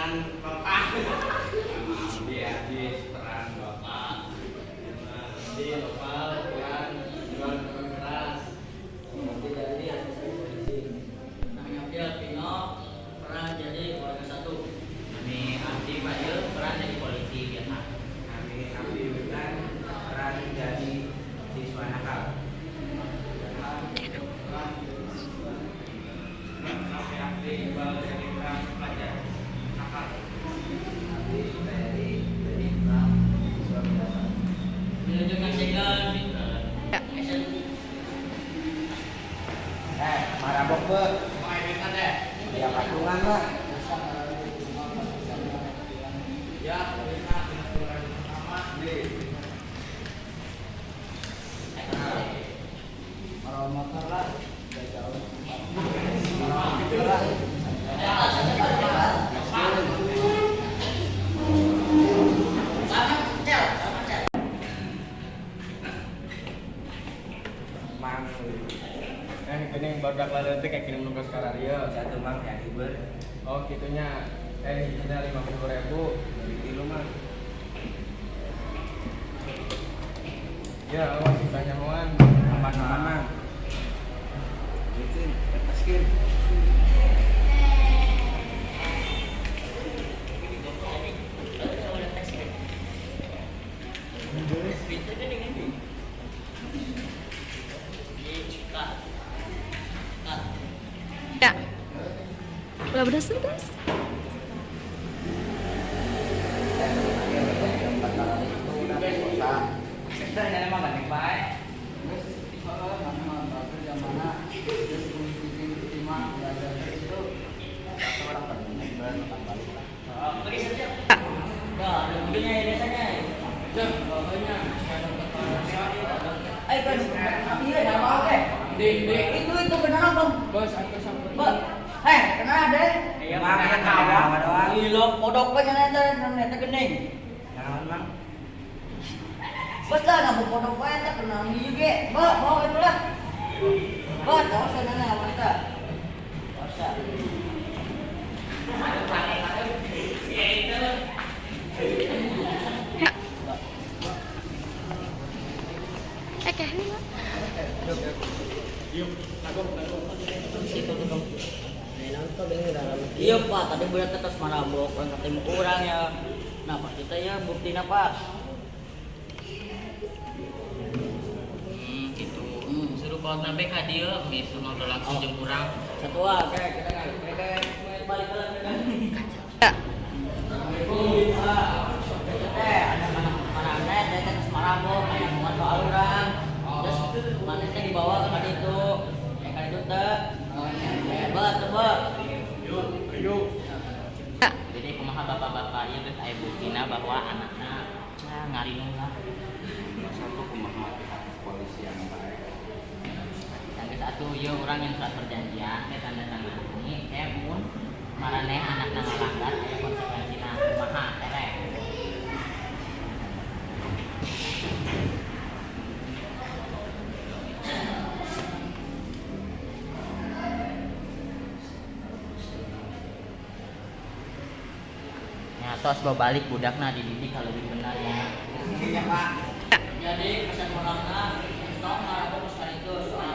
Peran bapak. Dia habis peran bapak. Di lokal peran jual minuman keras. Nanti jadi asisten polisi. Namanya Abdel Pino peran jadi warga satu. Nami Abdi Fadil peran jadi polisi biasa. Nami Abdi Wildan peran jadi siswa nakal. Nami Abdi Iqbal jadi peran pelajar nakal. Abdi Ferry jadi peran siswa biasa. Menunjukkan segel. Action. Marabok be. Ya patungan lah. Ya, pertama. Marah motor lah, udah jauh. Marah motor lah. Sama cel, sama cel. Mang. Gini baru leutik kayak gini menunggu sekarang ya. Satu mang ya hiber. Oh gitunya. Hijina 50.000. Dari kilo mang. Ya, awas ditanya moan. Aman aman mang. Bikin, kertaskin. Ya. Udah berhasil terus. Itu beneran bang. Bos, aku sampai. Bang, kena deh. Iya, Mang, kena doang. Gila, podok banyak neta, neta gening. Naon mang? Bos lah, nggak mau podok banyak, tak kena juga. Bang, bawa itu lah. Bang, tahu saya nanya apa kita? Bisa. Oke. Iya pak, tadi budak tetes marabok, orang ketemu orang ya. Nah pak kita ya buktinya pak. Gitu. Suruh kalau sampai ka dieu, geus ngobrol langsung jeung urang. Satu ah, kayak kita nggak, mereka balik lagi kan. Ya. Assalamualaikum pak. Teh ada mana mana teh tetes marabok, kayak mau soal orang. Terus mana teh dibawa ke kali itu, ya kali itu teh. Hebat tuh pak. Ya. Jadi kumaha bapak-bapak ieu geus aya buktina bahwa anakna ya ngarinung lah. Masa tuh kumaha pihak kepolisian bae. Dan geus atuh ieu urang yang surat perjanjian teh tanda tangan ini kayak mun maraneh anakna ngalanggar aya konsekuensina kumaha tereh. Ya, tos bawa balik budakna dididik kalau lebih benar ya. Iya, Pak. Jadi pesan orangnya, entong marabok sekali itu soalnya